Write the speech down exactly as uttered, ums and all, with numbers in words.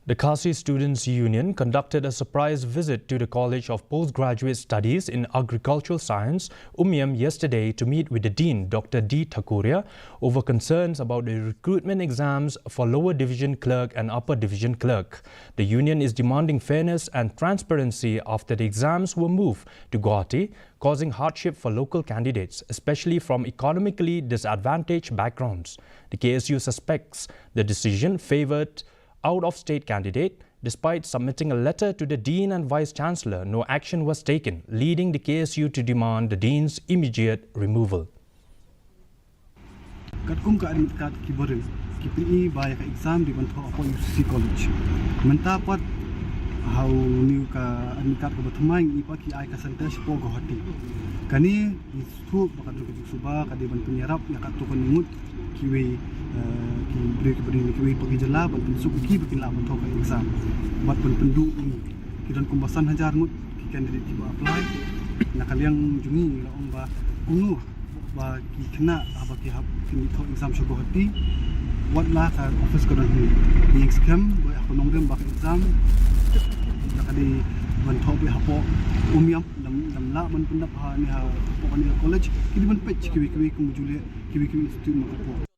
The Khasi Students Union conducted a surprise visit to the College of Postgraduate Studies in Agricultural Science, Umiam, yesterday to meet with the Dean, Doctor D Thakuria, over concerns about the recruitment exams for lower division clerk and upper division clerk. The union is demanding fairness and transparency after the exams were moved to Guwahati, causing hardship for local candidates, especially from economically disadvantaged backgrounds. The K S U suspects the decision favored out-of-state candidate. Despite submitting a letter to the Dean and Vice Chancellor, no action was taken, leading the K S U to demand the Dean's immediate removal. Katkum ka admit card ki barim ki pyni ba ïa ka exam dei ban thoh hapoh U C C College. Mynta pat ha une u ka admit card kaba thymmai ngi i pat ki ai ka center shapoh Guwahati. Kane ngi sngewthuh ba ka don ka jingsuba ka dei ban pynïarap ïa katto katne ngut kiwei, eh, ki briew ki barim kiwei pat ki jylla ban pynsuk ïa ki ba kin lah ban thoh ka exam bad ban pynduh ïa ngi. Ki don kumba san hajar ngut ki candidate kiba apply. Na ka liang jong ngi ngi la ong ba kumno ba ki khynnah haba ki hap kin thoh exam sha Guwahati, wat la ka office ka don hangne. Ngi ïeng skhem ba ha ka nongrim ba ka exam da ka dei ban thoh beit hapoh Umiam, dam dam lah ban pyndap hangne hapoh kane ka college. Ki dei ban peit kiwei kiwei ki module, kiwei kiwei institute ma ka pok.